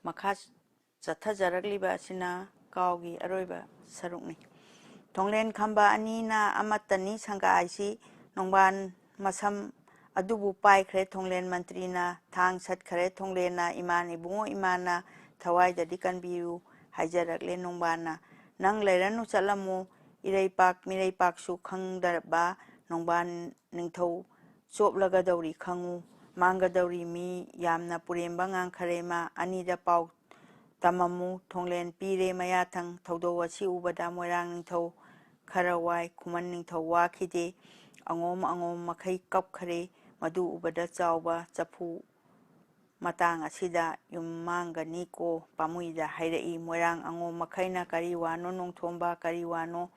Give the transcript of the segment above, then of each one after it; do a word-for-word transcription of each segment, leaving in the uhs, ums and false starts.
ꯃꯈꯥ ꯆꯠꯊꯖꯔꯛꯂꯤꯕ ꯑꯁꯤꯅ ꯀꯥꯎꯒꯤ ꯑꯔꯣꯏꯕ ꯁꯔꯨꯛꯅꯤ꯫ ꯊꯣꯡꯂꯦꯟ ꯈꯝꯕ ꯑꯅꯤꯅ ꯑꯃꯠꯇꯅꯤ ꯁꯪꯒꯥꯏꯁꯤ꯫ ꯅꯣꯡꯕꯥꯟ ꯃꯁꯝ ꯑꯗꯨꯕꯨ ꯄꯥꯏꯈ꯭ꯔꯦ ꯊꯣꯡꯂꯦꯟ ꯃꯟꯇ꯭ꯔꯤꯅ꯫ ꯊꯥꯡ ꯁꯠꯈꯔꯦ ꯊꯣꯡꯂꯦꯟꯅ꯫ "ꯏꯃꯥꯟ ꯏꯕꯨꯡꯉꯣ ꯏꯃꯥꯟꯅ ꯊꯋꯥꯏꯗꯗꯤ ꯀꯟꯕꯤꯌꯨ" ꯍꯥꯏꯖꯔꯛꯂꯦ ꯅꯣꯡꯕꯥꯟꯅ꯫ "ꯅꯪ ꯂꯩꯔꯅꯨ ꯆꯠꯂꯝꯃꯨ꯫ ꯏꯔꯩꯄꯥꯛ ꯃꯤꯔꯩꯄꯥꯛꯁꯨ ꯈꯪꯗꯕ ꯅꯣꯡꯕꯥꯟ ꯅꯤꯡꯊꯧ ꯆꯣꯞꯂꯒꯗꯧꯔꯤ ꯈꯪꯉꯨ꯫ ꯃꯥꯡꯒꯗꯧꯔꯤ ꯃꯤ ꯌꯥꯝꯅ ꯄꯨꯔꯦꯝꯕ ꯉꯥꯡꯈꯔꯦ ꯃꯥ꯫ ꯑꯅꯤꯗ ꯄꯥꯎ ꯇꯝꯃꯝꯃꯨ꯫ ꯊꯣꯡꯂꯦꯟ ꯄꯤꯔꯦ ꯃꯌꯥꯊꯪ꯫ ꯊꯧꯗꯧ ꯑꯁꯤ ꯎꯕꯗ ꯃꯣꯏꯔꯥꯡ ꯅꯤꯡꯊꯧ ꯈꯔ ꯋꯥꯏ꯫ ꯈꯨꯃꯟ ꯅꯤꯡꯊꯧ ꯋꯥꯈꯤꯗꯦ꯫ ꯑꯉꯣꯝ ꯑꯉꯣꯝ ꯃꯈꯩ ꯀꯞꯈꯔꯦ꯫ ꯃꯗꯨ ꯎꯕꯗ ꯆꯥꯎꯕ ꯆꯐꯨ ꯃꯇꯥꯡ ꯑꯁꯤꯗ ꯌꯨꯝ ꯃꯥꯡꯒꯅꯤꯀꯣ ꯄꯥꯝꯃꯨꯏꯗ ꯍꯥꯏꯔꯛꯏ꯫ ꯃꯣꯏꯔꯥꯡ ꯑꯉꯣꯝ ꯃꯈꯩꯅ "ꯀꯔꯤ ꯋꯥꯅꯣ ꯅꯣꯡꯊꯣꯝꯕ, ꯀꯔꯤ ꯋꯥꯅꯣ?"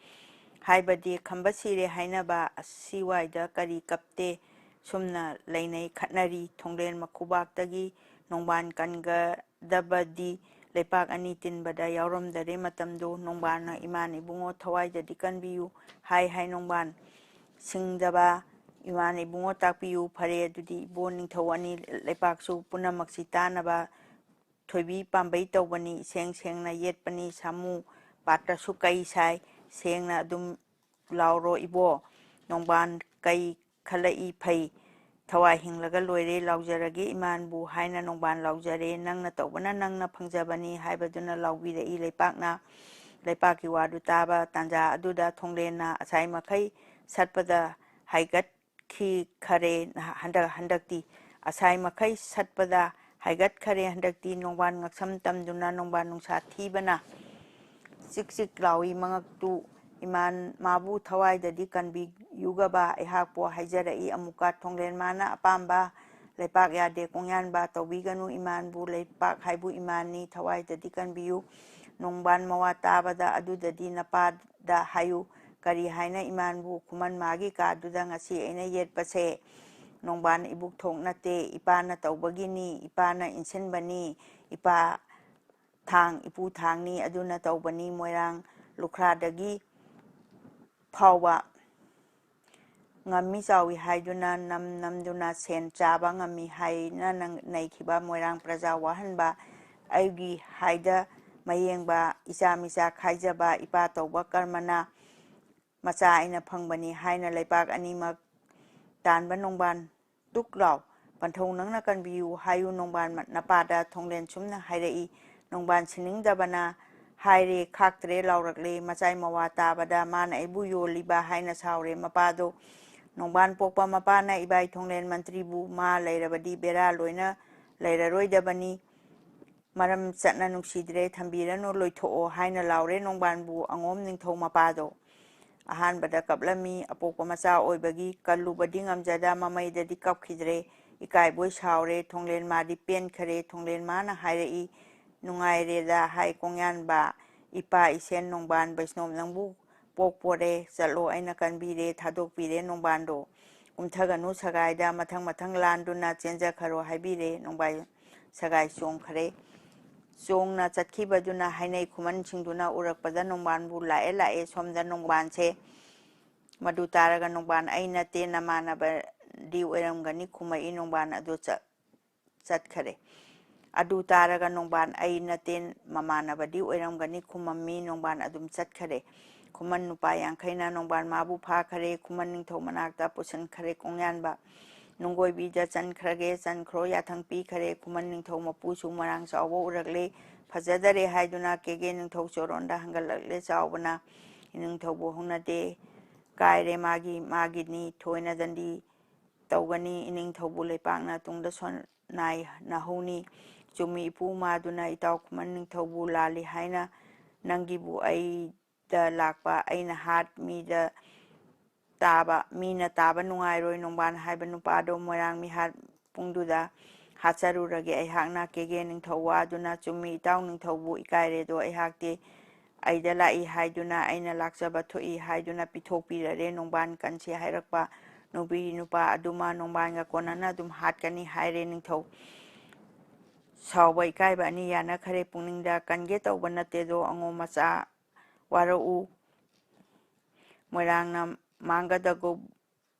ꯍꯥꯏꯕꯗꯤ ꯈꯝꯕ ꯁꯤꯔꯦ ꯍꯥꯏꯅꯕ ꯑꯁꯤꯋꯥꯏꯗ ꯀꯔꯤ ꯀꯞꯇꯦ ꯁꯨꯝꯅ ꯂꯩꯅꯩ ꯈꯠꯅꯔꯤ꯫ ꯊꯣꯡꯂꯦꯟ ꯃꯈꯨꯕꯥꯛꯇꯒꯤ ꯅꯣꯡꯕꯥꯟ ꯀꯟꯒꯗꯕꯗꯤ ꯂꯩꯄꯥꯛ ꯑꯅꯤ ꯇꯤꯟꯕꯗ ꯌꯥꯎꯔꯝꯗꯔꯦ ꯃꯇꯝꯗꯣ꯫ ꯅꯣꯡꯕꯥꯟꯅ "ꯏꯃꯥꯟ ꯏꯕꯨꯡꯉꯣ ꯊꯋꯥꯏꯗꯗꯤ ꯀꯟꯕꯤꯌꯨ" ꯍꯥꯏ ꯍꯥꯏ ꯅꯣꯡꯕꯥꯟ ꯁꯤꯡꯗꯕ "ꯏꯃꯥꯟ ꯏꯕꯨꯡꯉꯣ ꯇꯥꯛꯄꯤꯌꯨ꯫ ꯐꯔꯦ ꯑꯗꯨꯗꯤ ꯏꯕꯣ ꯅꯤꯡꯊꯧ ꯑꯅꯤ ꯂꯩꯄꯥꯛꯁꯨ ꯄꯨꯝꯅꯃꯛꯁꯤ ꯇꯥꯅꯕ ꯊꯣꯏꯕꯤ ꯄꯥꯝꯕꯩ ꯇꯧꯕꯅꯤ꯫ ꯏꯁꯦꯡ ꯁꯦꯡꯅ ꯌꯦꯠꯄꯅꯤ꯫ ꯁꯥꯃꯨ ꯄꯥꯠꯇꯁꯨ ꯀꯩ ꯁꯥꯏ꯫ ꯁꯦꯡꯅ ꯑꯗꯨꯝ ꯂꯥꯎꯔꯣ ꯏꯕꯣ꯫ ꯅꯣꯡꯕꯥꯟ ꯀꯩ ꯈꯜꯂꯛꯏ ꯐꯩ꯫ ꯊꯋꯥꯏ ꯍꯤꯡꯂꯒ ꯂꯣꯏꯔꯦ꯫ ꯂꯥꯎꯖꯔꯒꯦ ꯏꯃꯥꯟꯕꯨ" ꯍꯥꯏꯅ ꯅꯣꯡꯕꯥꯟ ꯂꯥꯎꯖꯔꯦ꯫ "ꯅꯪꯅ ꯇꯧꯕꯅ ꯅꯪꯅ ꯐꯪꯖꯕꯅꯤ" ꯍꯥꯏꯕꯗꯨꯅ ꯂꯥꯎꯕꯤꯔꯛꯏ ꯂꯩꯄꯥꯛꯅ꯫ ꯂꯩꯄꯥꯛꯀꯤ ꯋꯥꯗꯨ ꯇꯥꯕ ꯇꯥꯟꯖꯥ ꯑꯗꯨꯗ ꯊꯣꯡꯂꯦꯟꯅ "ꯑꯁꯥꯏ ꯃꯈꯩ ꯁꯠꯄꯗ ꯍꯥꯏꯒꯠ ꯈꯤꯈꯔꯦ ꯍꯟꯗꯛ-, ꯍꯟꯗꯛꯇꯤ꯫ ꯑꯁꯥꯏ ꯃꯈꯩ ꯁꯠꯄꯗ ꯍꯥꯏꯒꯠꯈꯔꯦ ꯍꯟꯗꯛꯇꯤ"꯫ ꯅꯣꯡꯕꯥꯟ ꯉꯛꯁꯝ ꯇꯝꯗꯨꯅ ꯅꯣꯡꯕꯥꯟ ꯅꯨꯡꯁꯥ ꯊꯤꯕꯅ ꯆꯤꯛ ꯆꯤꯛ ꯂꯥꯎꯏ ꯃꯉꯛꯇꯨ꯫ "ꯏꯃꯥꯟ ꯃꯥꯕꯨ ꯊꯋꯥꯏꯗꯗꯤ ꯀꯟꯕꯤꯌꯨꯒꯕ ꯑꯩꯍꯥꯛꯄꯨ" ꯍꯥꯏꯖꯔꯛꯏ ꯑꯃꯨꯛꯀ ꯊꯣꯡꯂꯦꯟ ꯃꯥꯅ꯫ "ꯑꯄꯥꯝꯕ ꯂꯩꯄꯥꯛ ꯌꯥꯗꯦ ꯀꯣꯡꯌꯥꯟꯕ ꯇꯧꯕꯤꯒꯅꯨ ꯏꯃꯥꯟꯕꯨ꯫ ꯂꯩꯄꯥꯛ ꯍꯥꯏꯕꯨ ꯏꯃꯥꯟꯅꯤ, ꯊꯋꯥꯏꯗꯗꯤ ꯀꯟꯕꯤꯌꯨ"꯫ ꯅꯣꯡꯕꯥꯟ ꯃꯋꯥ ꯇꯥꯕꯗ "ꯑꯗꯨꯗꯗꯤ ꯅꯄꯥꯗ ꯍꯥꯏꯌꯨ"꯫ "ꯀꯔꯤ ꯍꯥꯏꯅ ꯏꯃꯥꯟꯕꯨ?" "ꯈꯨꯃꯟ ꯃꯥꯒꯤ ꯀꯥꯗꯨꯗ ꯉꯁꯤ ꯑꯩꯅ ꯌꯦꯠꯄꯁꯦ"꯫ ꯅꯣꯡꯕꯥꯟ ꯏꯕꯨꯛ ꯊꯣꯛ ꯅꯠꯇꯦ, ꯏꯄꯥꯅ ꯇꯧꯕꯒꯤꯅꯤ, ꯏꯄꯥꯅ ꯏꯟꯁꯤꯟꯕꯅꯤ, ꯏꯄꯥ ꯊꯥꯡ, ꯏꯄꯨ ꯊꯥꯡꯅꯤ, ꯑꯗꯨꯅ ꯇꯧꯕꯅꯤ꯫ ꯃꯣꯏꯔꯥꯡ ꯂꯨꯈ꯭ꯔꯥꯗꯒꯤ ꯐꯥꯎꯕ ꯉꯝꯃꯤ ꯆꯥꯎꯏ ꯍꯥꯏꯗꯨꯅ ꯅꯝ ꯅꯝꯗꯨꯅ ꯁꯦꯟ ꯆꯥꯕ ꯉꯝꯃꯤ ꯍꯥꯏꯅ ꯅꯪ-, ꯅꯩꯈꯤꯕ ꯃꯣꯏꯔꯥꯡ ꯄ꯭ꯔꯖꯥ ꯋꯥꯍꯟꯕ ꯑꯩꯒꯤ ꯍꯥꯏꯗ ꯃꯌꯦꯡꯕ, ꯏꯆꯥ ꯃꯤꯆꯥ ꯈꯥꯏꯖꯕ, ꯏꯄꯥ ꯇꯧꯕ ꯀꯔꯃꯅ ꯃꯆꯥ ꯑꯩꯅ ꯐꯪꯕꯅꯤ ꯍꯥꯏꯅ ꯂꯩꯄꯥꯛ ꯑꯅꯤꯃꯛ ꯇꯥꯟꯕ ꯅꯣꯡꯕꯥꯟ ꯇꯨꯛ ꯂꯥꯎ ꯄꯟꯊꯧ ꯅꯪꯅ ꯀꯟꯕꯤꯌꯨ ꯍꯥꯏꯌꯨ ꯅꯣꯡꯕꯥꯟ ꯅꯄꯥꯗ ꯊꯣꯡꯂꯦꯟ ꯁꯨꯝꯅ ꯍꯥꯏꯔꯛꯏ꯫ ꯅꯣꯡꯕꯥꯟ ꯁꯤꯅꯤꯡꯗꯕꯅ ꯍꯥꯏꯔꯦ ꯈꯥꯛꯇ꯭ꯔꯦ ꯂꯥꯎꯔꯛꯂꯦ꯫ ꯃꯆꯥꯏ ꯃꯋꯥ ꯇꯥꯕꯗ ꯃꯥꯅ ꯑꯩꯕꯨ ꯌꯣꯜꯂꯤꯕ ꯍꯥꯏꯅ ꯁꯥꯎꯔꯦ ꯃꯄꯥꯗꯣ꯫ ꯅꯣꯡꯕꯥꯟ ꯄꯣꯛꯄ ꯃꯄꯥꯅ ꯏꯕꯥꯏ ꯊꯣꯡꯂꯦꯟ ꯃꯟꯇ꯭ꯔꯤꯕꯨ ꯃꯥ ꯂꯩꯔꯕꯗꯤ ꯕꯦꯔꯥ ꯂꯣꯏꯅ ꯂꯩꯔꯔꯣꯏꯗꯕꯅꯤ꯫ ꯃꯔꯝ ꯆꯠꯅ ꯅꯨꯡꯁꯤꯗ꯭ꯔꯦ ꯊꯝꯕꯤꯔꯅꯨ ꯂꯣꯏꯊꯣꯛꯑꯣ ꯍꯥꯏꯅ ꯂꯥꯎꯔꯦ ꯅꯣꯡꯕꯥꯟꯕꯨ ꯑꯉꯣꯝ ꯅꯤꯡꯊꯧ ꯃꯄꯥꯗꯣ꯫ ꯑꯍꯥꯟꯕꯗ ꯀꯞꯂꯝꯃꯤ꯫ ꯑꯄꯣꯛꯄ ꯃꯆꯥ ꯑꯣꯏꯕꯒꯤ ꯀꯜꯂꯨꯕꯗꯤ ꯉꯝꯖꯗ ꯃꯃꯩꯗꯗꯤ ꯀꯞꯈꯤꯗ꯭ꯔꯦ꯫ ꯏꯀꯥꯏꯕꯣꯏ ꯁꯥꯎꯔꯦ꯫ ꯊꯣꯡꯂꯦꯟ ꯃꯥꯗꯤ ꯄꯦꯟꯈꯔꯦ꯫ ꯊꯣꯡꯂꯦꯟ ꯃꯥꯅ ꯍꯥꯏꯔꯛꯏ, ꯅꯨꯡꯉꯥꯏꯔꯦꯗ ꯍꯥꯏ ꯀꯣꯡꯌꯥꯟꯕ, ꯏꯄꯥ ꯏꯁꯦꯟ ꯅꯣꯡꯕꯥꯟ ꯕꯩꯁꯅꯣꯞ ꯅꯪꯕꯨ ꯄꯣꯛꯄꯣꯔꯦ꯫ ꯆꯠꯂꯣ ꯑꯩꯅ ꯀꯟꯕꯤꯔꯦ ꯊꯥꯗꯣꯛꯄꯤꯔꯦ ꯅꯣꯡꯕꯥꯟꯗꯣ꯫ ꯀꯨꯝꯊꯒꯅꯨ ꯁꯒꯥꯏꯗ ꯃꯊꯪ ꯃꯊꯪ ꯂꯥꯟꯗꯨꯅ ꯆꯦꯟꯖꯈꯔꯣ ꯍꯥꯏꯕꯤꯔꯦ꯫ ꯅꯣꯡꯕꯥꯟ ꯁꯒꯥꯏ ꯆꯣꯡꯈꯔꯦ꯫ ꯆꯣꯡꯅ ꯆꯠꯈꯤꯕꯗꯨꯅ ꯍꯥꯏꯅꯩ ꯈꯨꯃꯟꯁꯤꯡꯗꯨꯅ ꯎꯔꯛꯄꯗ ꯅꯣꯡꯕꯥꯟꯕꯨ ꯂꯥꯛꯑꯦ ꯂꯥꯛꯑꯦ ꯁꯣꯝꯗ ꯅꯣꯡꯕꯥꯟꯁꯦ꯫ ꯃꯗꯨ ꯇꯥꯔꯒ ꯅꯣꯡꯕꯥꯟ ꯑꯩ ꯅꯠꯇꯦ ꯅꯃꯥꯟꯅꯕꯗꯤ ꯑꯣꯏꯔꯝꯒꯅꯤ ꯈꯨꯝꯃꯛꯏ ꯅꯣꯡꯕꯥꯟ ꯑꯗꯨ ꯆꯠ ꯆꯠꯈꯔꯦ꯫ ꯑꯗꯨ ꯇꯥꯔꯒ ꯅꯣꯡꯕꯥꯟ ꯑꯩ ꯅꯠꯇꯦ ꯃꯃꯥꯟꯅꯕꯗꯤ ꯑꯣꯏꯔꯝꯒꯅꯤ ꯈꯨꯝꯃꯝꯃꯤ ꯅꯣꯡꯕꯥꯟ ꯑꯗꯨꯝ ꯆꯠꯈꯔꯦ꯫ ꯈꯨꯃꯟ ꯅꯨꯄꯥ ꯌꯥꯡꯈꯩꯅ ꯅꯣꯡꯕꯥꯟ ꯃꯥꯕꯨ ꯐꯥꯈꯔꯦ꯫ ꯈꯨꯃꯟ ꯅꯤꯡꯊꯧ ꯃꯅꯥꯛꯇ ꯄꯨꯁꯤꯟꯈꯔꯦ ꯀꯣꯡꯌꯥꯟꯕ꯫ ꯅꯨꯡꯒꯣꯏꯕꯤꯗ ꯆꯟꯈ꯭ꯔꯒꯦ ꯆꯟꯈ꯭ꯔꯣ ꯌꯥꯊꯪ ꯄꯤꯈꯔꯦ꯫ ꯈꯨꯃꯟ ꯅꯤꯡꯊꯧ ꯃꯄꯨꯁꯨ ꯃꯣꯏꯔꯥꯡ ꯆꯥꯎꯕ ꯎꯔꯛꯂꯦ꯫ ꯐꯖꯗꯔꯦ ꯍꯥꯏꯗꯨꯅ ꯀꯦꯒꯦ ꯅꯤꯡꯊꯧ ꯆꯣꯔꯣꯟꯗ ꯍꯪꯒꯠꯂꯛꯂꯦ꯫ ꯆꯥꯎꯕꯅ ꯏꯅꯤꯡꯊꯧꯕꯨ ꯍꯧꯅꯗꯦ꯫ ꯀꯥꯏꯔꯦ ꯃꯥꯒꯤ ꯃꯥꯒꯤꯅꯤ ꯊꯣꯏꯅ ꯗꯟꯗꯤ ꯇꯧꯒꯅꯤ꯫ ꯏꯅꯤꯡꯊꯧꯕꯨ ꯂꯩꯄꯥꯛꯅ ꯇꯨꯡꯗ ꯁꯣꯟꯅꯥꯏꯅꯍꯧꯅꯤ꯫ ꯆꯨꯝꯃꯤ ꯏꯄꯨ ꯃꯥꯗꯨꯅ ꯏꯇꯥꯎ ꯈꯨꯃꯟ ꯅꯤꯡꯊꯧꯕꯨ ꯂꯥꯜꯂꯤ ꯍꯥꯏꯅ ꯅꯪꯒꯤꯕꯨ ꯑꯩꯗ ꯂꯥꯛꯄ ꯑꯩꯅ ꯍꯥꯠ ꯃꯤꯗ ꯇꯥꯕ ꯃꯤꯅ ꯇꯥꯕ ꯅꯨꯡꯉꯥꯏꯔꯣꯏ꯫ ꯅꯣꯡꯕꯥꯟ ꯍꯥꯏꯕ ꯅꯨꯄꯥꯗꯣ ꯃꯣꯏꯔꯥꯡ ꯃꯤꯍꯥꯠ ꯄꯨꯡꯗꯨꯗ ꯍꯥꯠꯆꯔꯨꯔꯒꯦ ꯑꯩꯍꯥꯛꯅ꯫ ꯀꯦꯒꯦ ꯅꯤꯡꯊꯧ ꯋꯥꯗꯨꯅ ꯆꯨꯝꯃꯤ ꯏꯇꯥꯎ ꯅꯤꯡꯊꯧꯕꯨ ꯏꯀꯥꯏꯔꯦꯗꯣ ꯑꯩꯍꯥꯛꯇꯤ ꯑꯩꯗ ꯂꯥꯛꯏ ꯍꯥꯏꯗꯨꯅ ꯑꯩꯅ ꯂꯥꯛꯆꯕ ꯊꯣꯛꯏ ꯍꯥꯏꯗꯨꯅ ꯄꯤꯊꯣꯛꯄꯤꯔꯔꯦ꯫ ꯅꯣꯡꯕꯥꯟ ꯀꯟꯁꯤ ꯍꯥꯏꯔꯛꯄ ꯅꯨꯄꯤ ꯅꯨꯄꯥ ꯑꯗꯨꯃ ꯅꯣꯡꯕꯥꯟꯒ ꯀꯣꯟꯅꯅ ꯑꯗꯨꯝ ꯍꯥꯠꯀꯅꯤ ꯍꯥꯏꯔꯦ ꯅꯤꯡꯊꯧ꯫ ꯁꯥꯎꯕ ꯏꯀꯥꯏꯕ ꯑꯅꯤ ꯌꯥꯅꯈꯔꯦ ꯄꯨꯛꯅꯤꯡꯗ꯫ ꯀꯟꯒꯦ ꯇꯧꯕ ꯅꯠꯇꯦꯗꯣ ꯑꯉꯣꯝ ꯃꯆꯥ ꯋꯥꯔꯛꯎ꯫ ꯃꯣꯏꯔꯥꯡꯅ ꯃꯥꯡꯒꯗꯒꯨ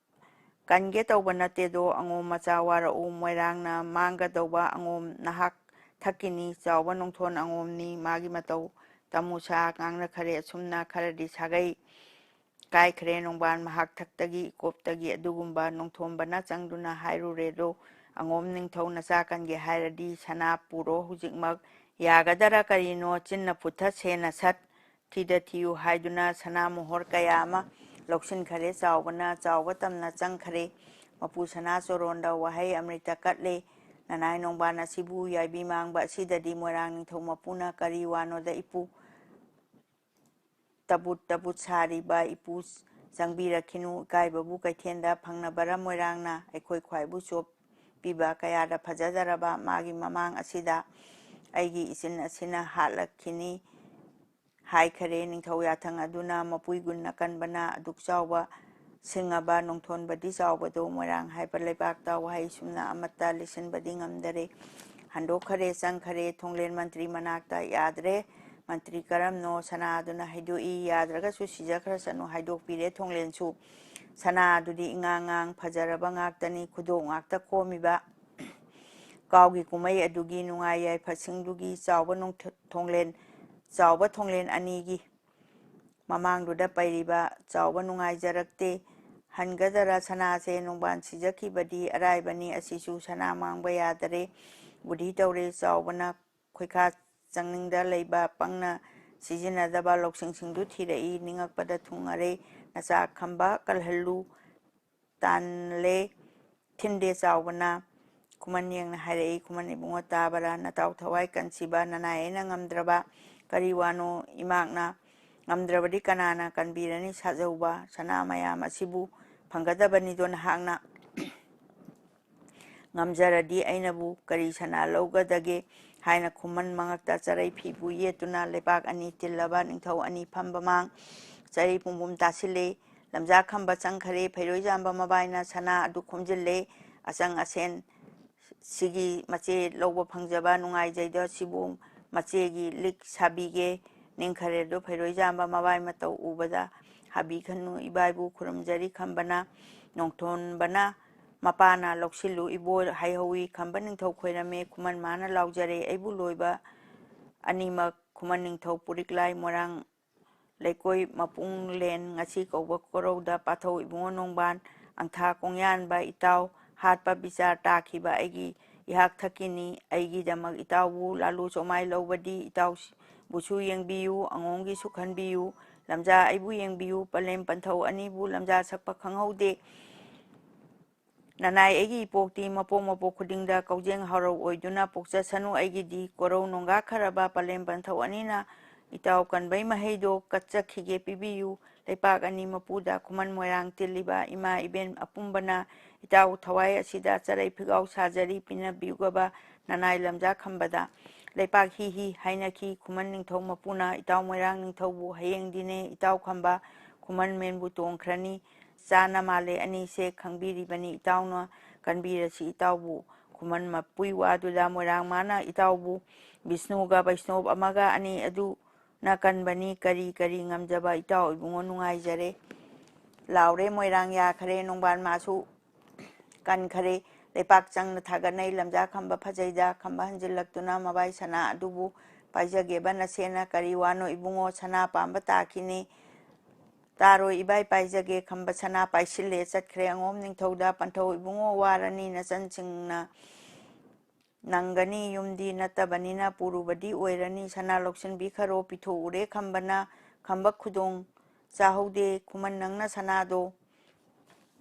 ꯀꯟꯒꯦ ꯇꯧꯕ ꯅꯠꯇꯦꯗꯣ ꯑꯉꯣꯝ ꯃꯆꯥ ꯋꯥꯔꯛꯎ꯫ ꯃꯣꯏꯔꯥꯡꯅ ꯃꯥꯡꯒꯗꯧꯕ ꯑꯉꯣꯝ ꯅꯍꯥꯛ ꯊꯛꯈꯤꯅꯤ꯫ ꯆꯥꯎꯕ ꯅꯣꯡꯊꯣꯟ ꯑꯉꯣꯝꯅꯤ, ꯃꯥꯒꯤ ꯃꯇꯧ ꯇꯃꯨꯁꯥ ꯉꯥꯡꯅꯈꯔꯦ꯫ ꯑꯁꯨꯝꯅ ꯈꯔꯗꯤ ꯁꯥꯒꯩ ꯀꯥꯏꯈ꯭ꯔꯦ꯫ ꯅꯣꯡꯕꯥꯟ ꯃꯍꯥꯛ ꯊꯛꯇꯒꯤ ꯏꯀꯣꯞꯇꯒꯤ ꯑꯗꯨꯒꯨꯝꯕ ꯅꯣꯡꯊꯣꯝꯕꯅ ꯆꯪꯗꯨꯅ ꯍꯥꯏꯔꯨꯔꯦꯗꯣ, "ꯑꯉꯣꯝ ꯅꯤꯡꯊꯧ ꯅꯆꯥ ꯀꯟꯒꯦ ꯍꯥꯏꯔꯗꯤ ꯁꯅꯥ ꯄꯨꯔꯣ ꯍꯧꯖꯤꯛꯃꯛ꯫ ꯌꯥꯒꯗꯔꯥ ꯀꯔꯤꯅꯣ? ꯆꯤꯟꯅ ꯐꯨꯠꯊ ꯁꯦꯟꯅ ꯁꯠ ꯊꯤꯗ ꯊꯤꯌꯨ" ꯍꯥꯏꯗꯨꯅ ꯁꯅꯥ ꯃꯣꯍꯣꯔ ꯀꯌꯥ ꯑꯃ ꯂꯧꯁꯤꯟꯈꯔꯦ꯫ ꯆꯥꯎꯕꯅ ꯆꯥꯎꯕ ꯇꯝꯅ ꯆꯪꯈꯔꯦ꯫ ꯃꯄꯨ ꯁꯅꯥ ꯆꯣꯔꯣꯟꯗ ꯋꯥꯍꯩ ꯑꯃ꯭ꯔꯤꯇ ꯀꯠꯂꯦ꯫ "ꯅꯅꯥꯏ ꯅꯣꯡꯕꯥꯟ ꯑꯁꯤꯕꯨ ꯌꯥꯏꯕꯤ ꯃꯥꯡꯕ ꯑꯁꯤꯗꯗꯤ ꯃꯣꯏꯔꯥꯡ ꯅꯤꯡꯊꯧ ꯃꯄꯨꯅ ꯀꯔꯤ ꯋꯥꯅꯣꯗ ꯏꯄꯨ? ꯇꯕꯨꯠ ꯇꯕꯨꯠ ꯁꯥꯔꯤꯕ ꯏꯄꯨ ꯆꯪꯕꯤꯔꯛꯈꯤꯅꯨ꯫ ꯏꯀꯥꯏꯕꯕꯨ ꯀꯩꯊꯦꯜꯗ ꯐꯪꯅꯕꯔ? ꯃꯣꯏꯔꯥꯡꯅ ꯑꯩꯈꯣꯏ ꯈ꯭ꯋꯥꯏꯕꯨ ꯆꯣꯞꯄꯤꯕ ꯀꯌꯥꯗ ꯐꯖꯗꯔꯕ ꯃꯥꯒꯤ ꯃꯃꯥꯡ ꯑꯁꯤꯗ ꯑꯩꯒꯤ ꯏꯆꯤꯟ ꯑꯁꯤꯅ ꯍꯥꯠꯂꯛꯈꯤꯅꯤ" ꯍꯥꯏꯈꯔꯦ꯫ ꯅꯤꯡꯊꯧ ꯌꯥꯊꯪ ꯑꯗꯨꯅ ꯃꯄꯨꯏꯒꯨꯟ ꯑꯀꯟꯕꯅ ꯑꯗꯨꯛ ꯆꯥꯎꯕ ꯁꯤꯡꯉꯕ ꯅꯣꯡꯊꯣꯟꯕꯗꯤ ꯆꯥꯎꯕꯗꯣ ꯃꯣꯏꯔꯥꯡ ꯍꯥꯏꯕ ꯂꯩꯕꯥꯛꯇ ꯋꯥꯍꯩ ꯁꯨꯝꯅ ꯑꯃꯠꯇ ꯂꯤꯁꯤꯟꯕꯗꯤ ꯉꯝꯗꯔꯦ꯫ ꯍꯟꯗꯣꯛꯈꯔꯦ, ꯆꯪꯈꯔꯦ ꯊꯣꯡꯂꯦꯟ ꯃꯟꯇ꯭ꯔꯤ ꯃꯅꯥꯛꯇ꯫ "ꯌꯥꯗ꯭ꯔꯦ, ꯃꯟꯇ꯭ꯔꯤ ꯀꯔꯝꯅꯣ?" ꯁꯅꯥ ꯑꯗꯨꯅ ꯍꯥꯏꯗꯣꯛꯏ꯫ "ꯌꯥꯗ꯭ꯔꯒꯁꯨ ꯁꯤꯖꯈ꯭ꯔꯁꯅꯨ" ꯍꯥꯏꯗꯣꯛꯄꯤꯔꯦ ꯊꯣꯡꯂꯦꯟꯁꯨ꯫ ꯁꯅꯥ ꯑꯗꯨꯗꯤ ꯏꯉꯥꯡ ꯉꯥꯡ ꯐꯖꯔꯕ ꯉꯥꯛꯇꯅꯤ, ꯈꯨꯗꯣꯞ ꯉꯥꯛꯇ ꯈꯣꯝꯃꯤꯕ꯫ ꯀꯥꯎꯒꯤ ꯀꯨꯝꯍꯩ ꯑꯗꯨꯒꯤ ꯅꯨꯡꯉꯥꯏ ꯌꯥꯏꯐꯁꯤꯡꯗꯨꯒꯤ ꯆꯥꯎꯕ ꯅꯣꯡꯊ-, ꯊꯣꯡꯂꯦꯟ, ꯆꯥꯎꯕ ꯊꯣꯡꯂꯦꯟ ꯑꯅꯤꯒꯤ ꯃꯃꯥꯡꯗꯨꯗ ꯄꯩꯔꯤꯕ ꯆꯥꯎꯕ ꯅꯨꯡꯉꯥꯏꯖꯔꯛꯇꯦ꯫ ꯍꯟꯒꯗꯔꯥ ꯁꯅꯥꯁꯦ? ꯅꯣꯡꯕꯥꯟ ꯁꯤꯖꯈꯤꯕꯗꯤ ꯑꯔꯥꯏꯕꯅꯤ, ꯑꯁꯤꯁꯨ ꯁꯅꯥ ꯃꯥꯡꯕ ꯌꯥꯗꯔꯦ꯫ ꯕꯨꯙꯤ ꯇꯧꯔꯦ ꯆꯥꯎꯕꯅ ꯈꯣꯏꯈꯥ ꯆꯪꯅꯤꯡꯗ ꯂꯩꯕ ꯄꯪꯅ ꯁꯤꯖꯤꯟꯅꯗꯕ ꯂꯧꯁꯤꯡꯁꯤꯡꯗꯨ ꯊꯤꯔꯛꯏ꯫ ꯅꯤꯡꯉꯛꯄꯗ ꯊꯨꯡꯉꯔꯦ꯫ "ꯅꯆꯥ ꯈꯝꯕ ꯀꯜꯍꯜꯂꯨ" ꯇꯥꯟꯂꯦ꯫ ꯊꯤꯟꯗꯦ ꯆꯥꯎꯕꯅ ꯈꯨꯃꯟ ꯌꯦꯡꯅ ꯍꯥꯏꯔꯛꯏ, "ꯈꯨꯃꯟ ꯏꯕꯨꯡꯉꯣ ꯇꯥꯕꯔꯥ? ꯅꯇꯥꯎ ꯊꯋꯥꯏ ꯀꯟꯁꯤꯕ ꯅꯅꯥꯏ ꯑꯩꯅ ꯉꯝꯗ꯭ꯔꯕ ꯀꯔꯤ ꯋꯥꯅꯣ? ꯏꯃꯥꯛꯅ ꯉꯝꯗ꯭ꯔꯕꯗꯤ ꯀꯅꯥꯅ ꯀꯟꯕꯤꯔꯅꯤ? ꯁꯥꯖꯧꯕ ꯁꯅꯥ ꯃꯌꯥꯝ ꯑꯁꯤꯕꯨ ꯐꯪꯒꯗꯕꯅꯤꯗꯣ ꯅꯍꯥꯛꯅ꯫ ꯉꯝꯖꯔꯗꯤ ꯑꯩꯅꯕꯨ ꯀꯔꯤ ꯁꯅꯥ ꯂꯧꯒꯗꯒꯦ?" ꯍꯥꯏꯅ ꯈꯨꯃꯟ ꯃꯉꯛꯇ ꯆꯔꯩ ꯐꯤꯕꯨ ꯌꯦꯠꯇꯨꯅ ꯂꯩꯕꯥꯛ ꯑꯅꯤ ꯇꯤꯜꯂꯕ ꯅꯤꯡꯊꯧ ꯑꯅꯤ ꯐꯝꯕ ꯃꯥꯡ ꯆꯔꯩ ꯄꯨꯝꯕꯨꯝ ꯇꯥꯁꯤꯜꯂꯦ꯫ ꯂꯝꯖꯥ ꯈꯝꯕ ꯆꯪꯈꯔꯦ꯫ ꯐꯩꯔꯣꯏꯖꯥꯝꯕ ꯃꯕꯥꯏꯅ ꯁꯅꯥ ꯑꯗꯨ ꯈꯣꯝꯖꯤꯜꯂꯦ꯫ "ꯑꯆꯪ ꯑꯁꯦꯟ ꯁꯤꯒꯤ ꯃꯆꯦ ꯂꯧꯕ ꯐꯪꯖꯕ ꯅꯨꯡꯉꯥꯏꯖꯩꯗꯣ, ꯁꯤꯕꯨ ꯃꯆꯦꯒꯤ ꯂꯤꯛ ꯁꯥꯕꯤꯒꯦ" ꯅꯤꯡꯈꯔꯦ꯫ ꯑꯗꯨ ꯐꯩꯔꯣꯏꯖꯥꯝꯕ ꯃꯕꯥꯏ ꯃꯇꯧ ꯎꯕꯗ, "ꯍꯥꯕꯤꯈꯅꯨ ꯏꯕꯥꯏꯕꯨ ꯈꯨꯔꯨꯝꯖꯔꯤ ꯈꯝꯕꯅ", ꯅꯣꯡꯊꯣꯟꯕꯅ ꯃꯄꯥꯅ ꯂꯧꯁꯤꯜꯂꯨ ꯏꯕꯣ ꯍꯥꯏꯍꯧꯏ꯫ ꯈꯝꯕ ꯅꯤꯡꯊꯧ ꯈꯣꯏꯔꯝꯃꯦ꯫ ꯈꯨꯃꯟ ꯃꯥꯅ ꯂꯥꯎꯖꯔꯦ, ꯑꯩꯕꯨ ꯂꯣꯏꯕ ꯑꯅꯤꯃꯛ ꯈꯨꯃꯟ ꯅꯤꯡꯊꯧ ꯄꯨꯔꯤꯛꯂꯥꯏ ꯃꯣꯏꯔꯥꯡ ꯂꯩꯀꯣꯏ ꯃꯄꯨꯡꯂꯦꯟ ꯉꯁꯤ ꯀꯧꯕ ꯀꯣꯔꯧꯗ ꯄꯥꯊꯧ ꯏꯕꯨꯡꯉꯣ ꯅꯣꯡꯕꯥꯟ ꯑꯪꯊꯥ ꯀꯣꯡꯌꯥꯟꯕ ꯏꯇꯥꯎ ꯍꯥꯠꯄ ꯕꯤꯆꯥꯔ ꯇꯥꯈꯤꯕ ꯑꯩꯒꯤ ꯏꯍꯥꯛ ꯊꯛꯀꯤꯅꯤ꯫ ꯑꯩꯒꯤꯗꯃꯛ ꯏꯇꯥꯎꯕꯨ ꯂꯥꯂꯨ ꯆꯣꯃꯥꯏ ꯂꯧꯕꯗꯤ ꯏꯇꯥꯎꯕꯨꯁꯨ ꯌꯦꯡꯕꯤꯌꯨ, ꯑꯉꯣꯝꯒꯤꯁꯨ ꯈꯟꯕꯤꯌꯨ꯫ ꯂꯝꯖꯥ ꯑꯩꯕꯨ ꯌꯦꯡꯕꯤꯌꯨ꯫ ꯄꯂꯦꯝ ꯄꯟꯊꯧ ꯑꯅꯤꯕꯨ ꯂꯝꯖꯥ ꯁꯛꯄ ꯈꯪꯍꯧꯗꯦ꯫ ꯅꯅꯥꯏ ꯑꯩꯒꯤ ꯏꯄꯣꯛꯇꯤ ꯃꯄꯣꯛ ꯃꯄꯣꯛ ꯈꯨꯗꯤꯡꯗ ꯀꯧꯖꯦꯡ ꯍꯔꯧ ꯑꯣꯏꯗꯨꯅ ꯄꯣꯛꯆꯁꯅꯨ꯫ ꯑꯩꯒꯤꯗꯤ ꯀꯣꯔꯧ ꯅꯣꯡꯒꯥ ꯈꯔꯕ ꯄꯂꯦꯝ ꯄꯟꯊꯧ ꯑꯅꯤꯅ ꯏꯇꯥꯎ ꯀꯟꯕꯩ ꯃꯍꯩꯗꯣ ꯀꯠꯆꯈꯤꯒꯦ ꯄꯤꯕꯤꯌꯨ꯫ ꯂꯩꯄꯥꯛ ꯑꯅꯤ ꯃꯄꯨꯗ ꯈꯨꯃꯟ ꯃꯣꯏꯔꯥꯡ ꯇꯤꯜꯂꯤꯕ ꯏꯃꯥ ꯏꯕꯦꯟ ꯑꯄꯨꯝꯕꯅ ꯏꯇꯥꯎ ꯊꯋꯥꯏ ꯑꯁꯤꯗ ꯆꯔꯩ ꯐꯤꯒꯥꯎ ꯁꯥꯖꯔꯤ ꯄꯤꯅꯕꯤꯌꯨꯒꯕ ꯅꯅꯥꯏ ꯂꯝꯖꯥ ꯈꯝꯕꯗ꯫ ꯂꯩꯄꯥꯛ ꯍꯤ ꯍꯤ ꯍꯥꯏꯅꯈꯤ꯫ ꯈꯨꯃꯟ ꯅꯤꯡꯊꯧ ꯃꯄꯨꯅ ꯏꯇꯥꯎ ꯃꯣꯏꯔꯥꯡ ꯅꯤꯡꯊꯧꯕꯨ ꯍꯌꯦꯡꯗꯤꯅꯦ ꯏꯇꯥꯎ ꯈꯝꯕ ꯈꯨꯃꯟ ꯃꯦꯟꯕꯨ ꯇꯣꯡꯈ꯭ꯔꯅꯤ꯫ ꯆꯥꯅ ꯃꯥꯜꯂꯦ ꯑꯅꯤꯁꯦ ꯈꯪꯕꯤꯔꯤꯕꯅꯤ ꯏꯇꯥꯎꯅ ꯀꯟꯕꯤꯔꯁꯤ ꯏꯇꯥꯎꯕꯨ꯫ ꯈꯨꯃꯟ ꯃꯄꯨꯏ ꯋꯥꯗꯨꯗ ꯃꯣꯏꯔꯥꯡ ꯃꯥꯅ ꯏꯇꯥꯎꯕꯨ ꯕꯤꯁꯅꯨꯒ ꯕꯩꯁꯅꯣꯞ ꯑꯃꯒ ꯑꯅꯤ ꯑꯗꯨ ꯅ ꯀꯟꯕꯅꯤ꯫ ꯀꯔꯤ ꯀꯔꯤ ꯉꯝꯖꯕ ꯏꯇꯥꯎ ꯏꯕꯨꯡꯉꯣ ꯅꯨꯡꯉꯥꯏꯖꯔꯦ꯫ ꯂꯥꯎꯔꯦ ꯃꯣꯏꯔꯥꯡ ꯌꯥꯈꯔꯦ꯫ ꯅꯣꯡꯕꯥꯟ ꯃꯥꯁꯨ ꯀꯟꯈꯔꯦ꯫ ꯂꯩꯄꯥꯛ ꯆꯪꯅ ꯊꯥꯒꯠꯅꯩ꯫ ꯂꯝꯖꯥ ꯈꯝꯕ ꯐꯖꯩꯗ꯫ ꯈꯝꯕ ꯍꯟꯖꯤꯜꯂꯛꯇꯨꯅ ꯃꯕꯥꯏ ꯁꯅꯥ ꯑꯗꯨꯕꯨ ꯄꯥꯏꯖꯒꯦꯕ ꯅꯁꯦꯅ꯫ ꯀꯔꯤ ꯋꯥꯅꯣ ꯏꯕꯨꯡꯉꯣ, ꯁꯅꯥ ꯄꯥꯝꯕ ꯇꯥꯈꯤꯅꯤ꯫ ꯇꯥꯔꯣꯏ ꯏꯕꯥꯏ ꯄꯥꯏꯖꯒꯦ꯫ ꯈꯝꯕ ꯁꯅꯥ ꯄꯥꯏꯁꯤꯜꯂꯦ ꯆꯠꯈ꯭ꯔꯦ꯫ ꯑꯉꯣꯝ ꯅꯤꯡꯊꯧꯗ ꯄꯟꯊꯧ ꯏꯕꯨꯡꯉꯣ ꯋꯥꯔꯅꯤ ꯅꯆꯟꯁꯤꯡꯅ ꯅꯪꯒꯅꯤ꯫ ꯌꯨꯝꯗꯤ ꯅꯠꯇꯕꯅꯤꯅ ꯄꯨꯔꯨꯕꯗꯤ ꯑꯣꯏꯔꯅꯤ꯫ ꯁꯅꯥ ꯂꯧꯁꯤꯟꯕꯤꯈꯔꯣ꯫ ꯄꯤꯊꯣꯛꯎꯔꯦ ꯈꯝꯕꯅ꯫ ꯈꯝꯕ ꯈꯨꯗꯣꯡ ꯆꯥꯍꯧꯗꯦ꯫ ꯈꯨꯃꯟ ꯅꯪꯅ ꯁꯅꯥꯗꯣ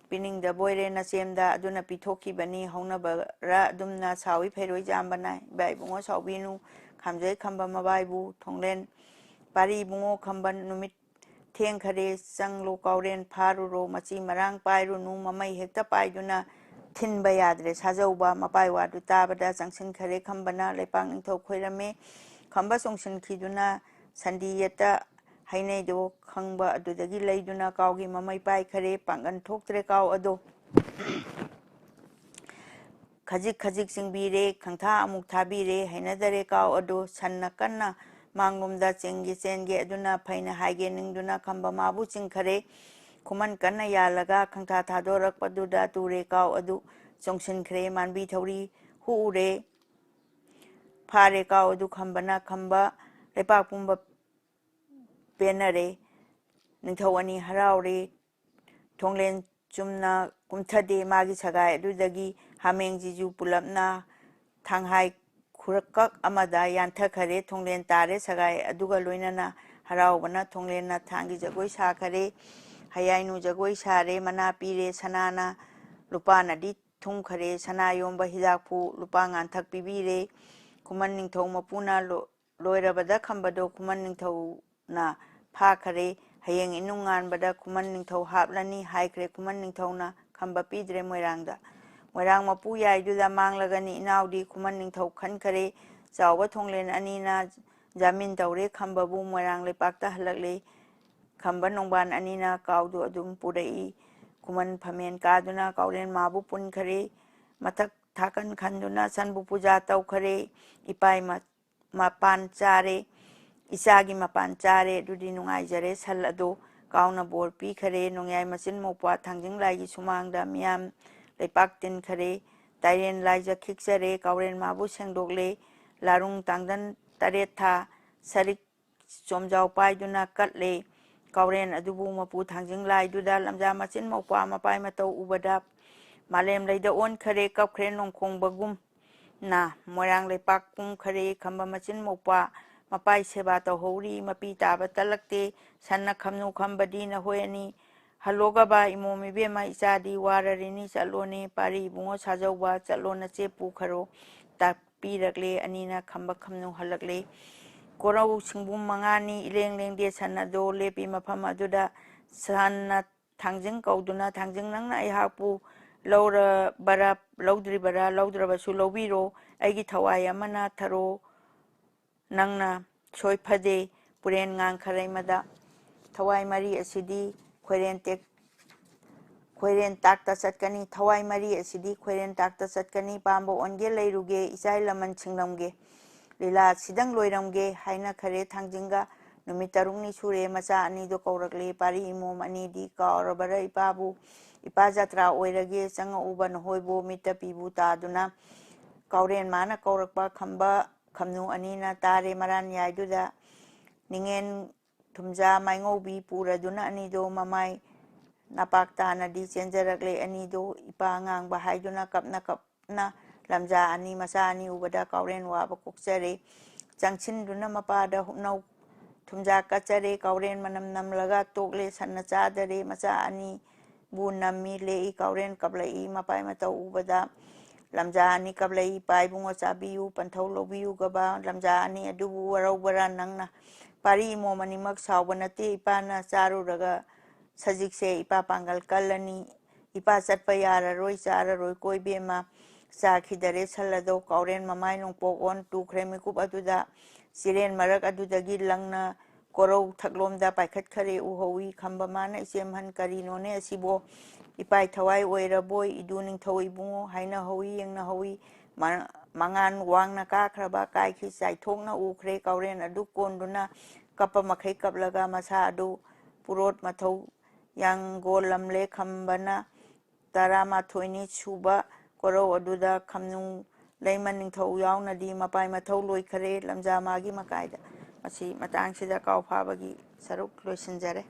ꯄꯤꯅꯤꯡꯗꯕꯣꯏꯔꯦ ꯅꯆꯦꯝꯗ꯫ ꯑꯗꯨꯅ ꯄꯤꯊꯣꯛꯈꯤꯕꯅꯤ꯫ ꯍꯧꯅꯕꯔ ꯑꯗꯨꯝꯅ ꯁꯥꯎꯏ ꯐꯩꯔꯣꯏ ꯆꯥꯝꯕꯅ꯫ ꯏꯕꯥ ꯏꯕꯨꯡꯉꯣ ꯁꯥꯎꯕꯤꯅꯨ꯫ ꯈꯥꯝꯖꯩ ꯈꯝꯕ ꯃꯕꯥꯏꯕꯨ꯫ ꯊꯣꯡꯂꯦꯟ ꯄꯥꯔꯤ ꯏꯕꯨꯡꯉꯣ ꯈꯝꯕ ꯅꯨꯃꯤꯠ ꯊꯦꯡꯈꯔꯦ꯫ ꯆꯪꯂꯣ ꯀꯥꯎꯔꯦꯟ ꯐꯥꯔꯨꯔꯣ꯫ ꯃꯆꯤ ꯃꯔꯥꯡ ꯄꯥꯏꯔꯨꯅꯨ꯫ ꯃꯃꯩ ꯍꯦꯛꯇ ꯄꯥꯏꯗꯨꯅ ꯊꯤꯟꯕ ꯌꯥꯗ꯭ꯔꯦ꯫ ꯁꯥꯖꯧꯕ ꯃꯄꯥꯏ ꯋꯥꯗꯨ ꯇꯥꯕꯗ ꯆꯪꯁꯤꯟꯈꯔꯦ ꯈꯝꯕꯅ꯫ ꯂꯩꯄꯥꯛ ꯅꯤꯡꯊꯧ ꯈꯣꯏꯔꯝꯃꯦ꯫ ꯈꯝꯕ ꯆꯣꯡꯁꯤꯟꯈꯤꯗꯨꯅ ꯁꯟꯗꯤ ꯌꯦꯠꯇ ꯍꯩꯅꯩꯗꯣ ꯈꯪꯕ ꯑꯗꯨꯗꯒꯤ ꯂꯩꯗꯨꯅ ꯀꯥꯎꯒꯤ ꯃꯃꯩ ꯄꯥꯏꯈꯔꯦ꯫ ꯄꯥꯡꯒꯟ ꯊꯣꯛꯇ꯭ꯔꯦ ꯀꯥꯎ ꯑꯗꯣ꯫ ꯈꯖꯤꯛ ꯈꯖꯤꯛ ꯆꯤꯡꯕꯤꯔꯦ, ꯈꯪꯊꯥ ꯑꯃꯨꯛ ꯊꯥꯕꯤꯔꯦ, ꯍꯩꯅꯗꯔꯦ ꯀꯥꯎ ꯑꯗꯨ꯫ ꯁꯟꯅ ꯀꯟꯅ ꯃꯥꯡꯂꯣꯝꯗ ꯆꯦꯟꯒꯦ ꯆꯦꯟꯒꯦ ꯑꯗꯨꯅ ꯐꯩꯅ ꯍꯥꯏꯒꯦ ꯅꯤꯡꯗꯨꯅ ꯈꯝꯕ ꯃꯥꯕꯨ ꯆꯤꯡꯈꯔꯦ꯫ ꯈꯨꯃꯟ ꯀꯟꯅ ꯌꯥꯜꯂꯒ ꯈꯪꯊꯥ ꯊꯥꯗꯣꯔꯛꯄꯗꯨꯗ ꯇꯨꯔꯦ ꯀꯥꯎ ꯑꯗꯨ ꯆꯣꯡꯁꯤꯟꯈ꯭ꯔꯦ꯫ ꯃꯥꯟꯕꯤ ꯊꯧꯔꯤ ꯍꯨꯛꯎꯔꯦ꯫ ꯐꯥꯔꯦ ꯀꯥꯎ ꯑꯗꯨ ꯈꯝꯕꯅ꯫ ꯈꯝꯕ ꯂꯩꯄꯥꯛ ꯄꯨꯝꯕ ꯄꯦꯟꯅꯔꯦ꯫ ꯅꯤꯡꯊꯧ ꯑꯅꯤ ꯍꯔꯥꯎꯔꯦ꯫ ꯊꯣꯡꯂꯦꯟ ꯆꯨꯝꯅ ꯀꯨꯝꯊꯗꯦ꯫ ꯃꯥꯒꯤ ꯁꯒꯥꯏ ꯑꯗꯨꯗꯒꯤ ꯍꯥꯃꯦꯡ ꯖꯤꯖꯨ ꯄꯨꯂꯞꯅ ꯊꯥꯡꯍꯥꯏ ꯈꯨꯔꯀꯛ ꯑꯃꯗ ꯌꯥꯟꯊꯈꯔꯦ꯫ ꯊꯣꯡꯂꯦꯟ ꯇꯥꯔꯦ꯫ ꯁꯒꯥꯏ ꯑꯗꯨꯒ ꯂꯣꯏꯅꯅ ꯍꯔꯥꯎꯕꯅ ꯊꯣꯡꯂꯦꯟꯅ ꯊꯥꯡꯒꯤ ꯖꯒꯣꯏ ꯁꯥꯈꯔꯦ꯫ ꯍꯌꯥꯏꯅꯨ ꯖꯒꯣꯏ ꯁꯥꯔꯦ꯫ ꯃꯅꯥ ꯄꯤꯔꯦ꯫ ꯁꯅꯥꯅ ꯂꯨꯄꯥꯅꯗꯤ ꯊꯨꯝꯈꯔꯦ꯫ ꯁꯅꯥ ꯌꯣꯝꯕ ꯍꯤꯗꯥꯛꯄꯨ ꯂꯨꯄꯥ ꯉꯥꯟꯊꯛ ꯄꯤꯕꯤꯔꯦ꯫ ꯈꯨꯃꯟ ꯅꯤꯡꯊꯧ ꯃꯄꯨꯅ ꯂꯣ-, ꯂꯣꯏꯔꯕꯗ ꯈꯝꯕꯗꯣ ꯈꯨꯃꯟ ꯅꯤꯡꯊꯧꯅ ꯐꯥꯈꯔꯦ꯫ ꯍꯌꯦꯡ ꯏꯅꯨꯡ ꯉꯥꯟꯕꯗ ꯈꯨꯃꯟ ꯅꯤꯡꯊꯧ ꯍꯥꯞꯂꯅꯤ ꯍꯥꯏꯈ꯭ꯔꯦ꯫ ꯈꯨꯃꯟ ꯅꯤꯡꯊꯧꯅ ꯈꯝꯕ ꯄꯤꯗ꯭ꯔꯦ ꯃꯣꯏꯔꯥꯡꯗ꯫ ꯃꯣꯏꯔꯥꯡ ꯃꯄꯨ ꯌꯥꯏꯗꯨꯗ ꯃꯥꯡꯂꯒꯅꯤ ꯏꯅꯥꯎꯗꯤ ꯈꯨꯃꯟ ꯅꯤꯡꯊꯧ ꯈꯟꯈꯔꯦ꯫ ꯆꯥꯎꯕ ꯊꯣꯡꯂꯦꯟ ꯑꯅꯤꯅ ꯖꯥꯃꯤꯟ ꯇꯧꯔꯦ꯫ ꯈꯝꯕꯕꯨ ꯃꯣꯏꯔꯥꯡ ꯂꯩꯄꯥꯛꯇ ꯍꯜꯂꯛꯂꯦ꯫ ꯈꯝꯕ ꯅꯣꯡꯕꯥꯟ ꯑꯅꯤꯅ ꯀꯥꯎꯗꯨ ꯑꯗꯨꯝ ꯄꯨꯔꯛꯏ꯫ ꯈꯨꯃꯟ ꯐꯝꯃꯦꯟ ꯀꯥꯗꯨꯅ ꯀꯥꯎꯔꯦꯟ ꯃꯥꯕꯨ ꯄꯨꯟꯈꯔꯦ꯫ ꯃꯊꯛ ꯊꯥꯀꯟ ꯈꯟꯗꯨꯅ ꯁꯟꯕꯨ ꯄꯨꯖꯥ ꯇꯧꯈꯔꯦ꯫ ꯏꯄꯥꯏ ꯃ-, ꯃꯄꯥꯟ ꯆꯥꯔꯦ꯫ ꯏꯆꯥꯒꯤ ꯃꯄꯥꯟ ꯆꯥꯔꯦ꯫ ꯑꯗꯨꯗꯤ ꯅꯨꯡꯉꯥꯏꯖꯔꯦ꯫ ꯁꯟ ꯑꯗꯣ ꯀꯥꯎꯅ ꯕꯣꯔ ꯄꯤꯈꯔꯦ꯫ ꯅꯣꯡꯌꯥꯏ ꯃꯆꯤꯟ ꯃꯧꯄ꯭ꯋꯥ ꯊꯥꯡꯖꯤꯡ ꯂꯥꯏꯒꯤ ꯁꯨꯃꯥꯡꯗ ꯃꯤꯌꯥꯝ ꯂꯩꯄꯥꯛ ꯇꯤꯟꯈꯔꯦ꯫ ꯇꯥꯏꯔꯦꯟ ꯂꯥꯏꯖ ꯈꯤꯛꯆꯔꯦ꯫ ꯀꯥꯎꯔꯦꯟ ꯃꯥꯕꯨ ꯁꯦꯡꯗꯣꯛꯂꯦ꯫ ꯂꯥꯔꯨꯡ ꯇꯥꯡꯗꯟ ꯇꯔꯦꯠ ꯊꯥ ꯁꯔꯤꯛ ꯆꯣꯝꯖꯥꯎ ꯄꯥꯏꯗꯨꯅ ꯀꯠꯂꯦ꯫ ꯀꯥꯎꯔꯦꯟ ꯑꯗꯨꯕꯨ ꯃꯄꯨ ꯊꯥꯡꯖꯤꯡ ꯂꯥꯏꯗꯨꯗ ꯂꯝꯖꯥ ꯃꯆꯤꯟ ꯃꯧꯄ꯭ꯋꯥ ꯃꯄꯥꯏ ꯃꯇꯧ ꯎꯕꯗ ꯃꯥꯂꯦꯝ ꯂꯩꯗ ꯑꯣꯟꯈꯔꯦ꯫ ꯀꯞꯈ꯭ꯔꯦ ꯅꯣꯡꯈꯣꯡꯕꯒꯨꯝꯅ ꯃꯣꯏꯔꯥꯡ ꯂꯩꯄꯥꯛ ꯀꯨꯝꯈꯔꯦ꯫ ꯈꯝꯕ ꯃꯆꯤꯟ ꯃꯧꯄ꯭ꯋꯥ ꯃꯄꯥꯏ ꯁꯦꯕꯥ ꯇꯧꯍꯧꯔꯤ꯫ ꯃꯄꯤ ꯇꯥꯕ ꯇꯜꯂꯛꯇꯦ꯫ ꯁꯟꯅ ꯈꯝꯅꯨ ꯈꯝꯕꯗꯤ ꯅꯈꯣꯏ ꯑꯅꯤ ꯍꯜꯂꯣꯒꯕ ꯏꯃꯣꯝ ꯏꯕꯦꯝꯃ ꯏꯆꯥꯗꯤ ꯋꯥꯔꯔꯤꯅꯤ꯫ ꯆꯠꯂꯣꯅꯦ ꯄꯥꯔꯤ ꯏꯕꯨꯡꯉꯣ ꯁꯥꯖꯧꯕ꯫ ꯆꯠꯂꯣ ꯅꯆꯦ ꯄꯨꯈꯔꯣ꯫ ꯇꯥꯛꯄꯤꯔꯛꯂꯦ꯫ ꯑꯅꯤꯅ ꯈꯝꯕ ꯈꯝꯅꯨ ꯍꯜꯂꯛꯂꯦ꯫ ꯀꯣꯔꯧ ꯁꯤꯡꯕꯨꯝ ꯃꯉꯥꯅꯤ ꯏꯂꯦꯡ ꯂꯦꯡꯗꯦ꯫ ꯁꯟ ꯑꯗꯣ ꯂꯦꯞꯄꯤ ꯃꯐꯝ ꯑꯗꯨꯗ ꯁꯟꯅ ꯊꯥꯡꯖꯤꯡ ꯀꯧꯗꯨꯅ, "ꯊꯥꯡꯖꯤꯡ, ꯅꯪꯅ ꯑꯩꯍꯥꯛꯄꯨ ꯂꯧꯔꯕꯔꯥ, ꯂꯧꯗ꯭ꯔꯤꯕꯔꯥ? ꯂꯧꯗ꯭ꯔꯕꯁꯨ ꯂꯧꯕꯤꯔꯣ꯫ ꯑꯩꯒꯤ ꯊꯋꯥꯏ ꯑꯃꯅ ꯊꯔꯣ ꯅꯪꯅ ꯁꯣꯏ ꯐꯗꯦ꯫ ꯄꯨꯔꯦꯟ ꯉꯥꯡꯈꯔꯩꯃꯗ ꯊꯋꯥꯏ ꯃꯔꯤ ꯑꯁꯤꯗꯤ ꯈꯣꯏꯔꯦꯟ ꯇꯦꯛ-, ꯈꯣꯏꯔꯦꯟ ꯇꯥꯛꯇ ꯆꯠꯀꯅꯤ꯫ ꯊꯋꯥꯏ ꯃꯔꯤ ꯑꯁꯤꯗꯤ ꯈꯣꯏꯔꯦꯟ ꯇꯥꯛꯇ ꯆꯠꯀꯅꯤ꯫ ꯄꯥꯝꯕ ꯑꯣꯟꯒꯦ ꯂꯩꯔꯨꯒꯦ, ꯏꯆꯥꯏ ꯂꯃꯟ ꯁꯤꯡꯂꯝꯒꯦ꯫ ꯂꯤꯂꯥ ꯑꯁꯤꯗꯪ ꯂꯣꯏꯔꯝꯒꯦ" ꯍꯥꯏꯅꯈꯔꯦ꯫ ꯊꯥꯡꯖꯤꯡꯒ ꯅꯨꯃꯤꯠ ꯇꯔꯨꯛꯅꯤ ꯁꯨꯔꯦ ꯃꯆꯥ ꯑꯅꯤꯗꯣ ꯀꯧꯔꯛꯂꯦ꯫ ꯄꯥꯔꯤ ꯏꯃꯣꯝ ꯑꯅꯤꯗꯤ ꯀꯥꯎꯔꯕꯔꯥ ꯏꯄꯥꯕꯨ? ꯏꯄꯥ ꯖꯇ꯭ꯔꯥ ꯑꯣꯏꯔꯒꯦ ꯆꯪꯉꯛꯎꯕ ꯅꯍꯣꯏꯕꯣ ꯃꯤꯠꯇ ꯄꯤꯕꯨ ꯇꯥꯗꯨꯅ꯫ ꯀꯥꯎꯔꯦꯟ ꯃꯥꯅ ꯀꯧꯔꯛꯄ ꯈꯝꯕ ꯈꯝꯅꯨ ꯑꯅꯤꯅ ꯇꯥꯔꯦ ꯃꯔꯥꯟ ꯌꯥꯏꯗꯨꯗ꯫ ꯅꯤꯡꯉꯦꯟ ꯊꯨꯝꯖꯥ ꯃꯥꯏꯉꯧꯕꯤ ꯄꯨꯔꯗꯨꯅ ꯑꯅꯤꯗꯣ ꯃꯃꯥꯏ ꯅꯄꯥꯛ ꯇꯥꯅꯗꯤ ꯆꯦꯟꯖꯔꯛꯂꯦ꯫ ꯑꯅꯤꯗꯣ ꯏꯄꯥ ꯉꯥꯡꯕ ꯍꯥꯏꯗꯨꯅ ꯀꯞꯅ ꯀꯞꯅ ꯂꯝꯖꯥ ꯑꯅꯤ ꯃꯆꯥ ꯑꯅꯤ ꯎꯕꯗ ꯀꯥꯎꯔꯦꯟ ꯋꯥꯕ ꯀꯣꯛꯆꯔꯦ꯫ ꯆꯪꯁꯤꯟꯗꯨꯅ ꯃꯄꯥꯗ ꯍꯨꯛꯅꯧ ꯊꯨꯝꯖꯥ ꯀꯠꯆꯔꯦ꯫ ꯀꯥꯎꯔꯦꯟ ꯃꯅꯝ ꯅꯝꯂꯒ ꯇꯣꯛꯂꯦ꯫ ꯁꯟꯅ ꯆꯥꯗꯔꯦ꯫ ꯃꯆꯥ ꯑꯅꯤꯕꯨ ꯅꯝꯃꯤ꯫ ꯂꯦꯛꯏ꯫ ꯀꯥꯎꯔꯦꯟ ꯀꯞꯂꯛꯏ꯫ ꯃꯄꯥꯏ ꯃꯇꯧ ꯎꯕꯗ ꯂꯝꯖꯥ ꯑꯅꯤ ꯀꯞꯂꯛꯏ꯫ ꯏꯄꯥ ꯏꯕꯨꯡꯉꯣ ꯆꯥꯕꯤꯌꯨ꯫ ꯄꯟꯊꯧ ꯂꯧꯕꯤꯌꯨꯒꯕ꯫ ꯂꯝꯖꯥ ꯑꯅꯤ ꯑꯗꯨꯕꯨ ꯋꯥꯔꯧꯕꯔꯥ ꯅꯪꯅ? ꯄꯥꯔꯤ ꯏꯃꯣꯝ ꯑꯅꯤꯃꯛ ꯁꯥꯎꯕ ꯅꯠꯇꯦ꯫ ꯏꯄꯥꯅ ꯆꯥꯔꯨꯔꯒ ꯁꯖꯤꯛꯁꯦ ꯏꯄꯥ ꯄꯥꯡꯒꯜ ꯀꯜꯂꯅꯤ꯫ ꯏꯄꯥ ꯆꯠꯄ ꯌꯥꯔꯔꯣꯏ, ꯆꯥꯔꯔꯣꯏ ꯀꯣ ꯏꯕꯦꯝꯃ꯫ ꯆꯥꯈꯤꯗꯔꯦ ꯁꯜ ꯑꯗꯣ꯫ ꯀꯥꯎꯔꯦꯟ ꯃꯃꯥꯏ ꯅꯣꯡꯄꯣꯛ ꯑꯣꯟ ꯇꯨꯈ꯭ꯔꯦ ꯃꯤꯀꯨꯞ ꯑꯗꯨꯗ꯫ ꯆꯤꯔꯦꯟ ꯃꯔꯛ ꯑꯗꯨꯗꯒꯤ ꯂꯪꯅ ꯀꯣꯔꯧ ꯊꯛꯂꯣꯝꯗ ꯄꯥꯏꯈꯠꯈꯔꯦ ꯎꯍꯧꯏ꯫ ꯈꯝꯕ ꯃꯥꯅ, "ꯏꯆꯦꯝꯍꯟ, ꯀꯔꯤꯅꯣꯅꯦ ꯑꯁꯤꯕꯣ? ꯏꯄꯥꯏ ꯊꯋꯥꯏ ꯑꯣꯏꯔꯕꯣꯏ, ꯏꯗꯨ ꯅꯤꯡꯊꯧ ꯏꯕꯨꯡꯉꯣ?" ꯍꯥꯏꯅꯍꯧꯏ ꯌꯦꯡꯅꯍꯧꯏ꯫ ꯃ-, ꯃꯉꯥꯟ ꯋꯥꯡꯅ ꯀꯥꯈ꯭ꯔꯕ ꯀꯥꯏꯈꯤ ꯆꯥꯏꯊꯣꯛꯅ ꯎꯈ꯭ꯔꯦ꯫ ꯀꯥꯎꯔꯦꯟ ꯑꯗꯨ ꯀꯣꯟꯗꯨꯅ ꯀꯞꯄ ꯃꯈꯩ ꯀꯞꯂꯒ ꯃꯁꯥ ꯑꯗꯨ ꯄꯨꯔꯣꯠ ꯃꯊꯧ ꯌꯥꯡꯒꯣꯜꯂꯝꯂꯦ꯫ ꯈꯝꯕꯅ ꯇꯔꯥꯃꯥꯊꯣꯏꯅꯤ ꯁꯨꯕ ꯀꯣꯔꯧ ꯑꯗꯨꯗ ꯈꯝꯅꯨ ꯂꯩꯃ ꯅꯤꯡꯊꯧ ꯌꯥꯎꯅꯗꯤ ꯃꯄꯥꯏ ꯃꯊꯧ ꯂꯣꯏꯈꯔꯦ꯫ ꯂꯝꯖꯥ ꯃꯥꯒꯤ ꯃꯀꯥꯏꯗ꯫ ꯃꯁꯤ ꯃꯇꯥꯡꯁꯤꯗ ꯀꯥꯎ ꯐꯥꯕꯒꯤ ꯁꯔꯨꯛ ꯂꯣꯏꯁꯤꯟꯖꯔꯦ꯫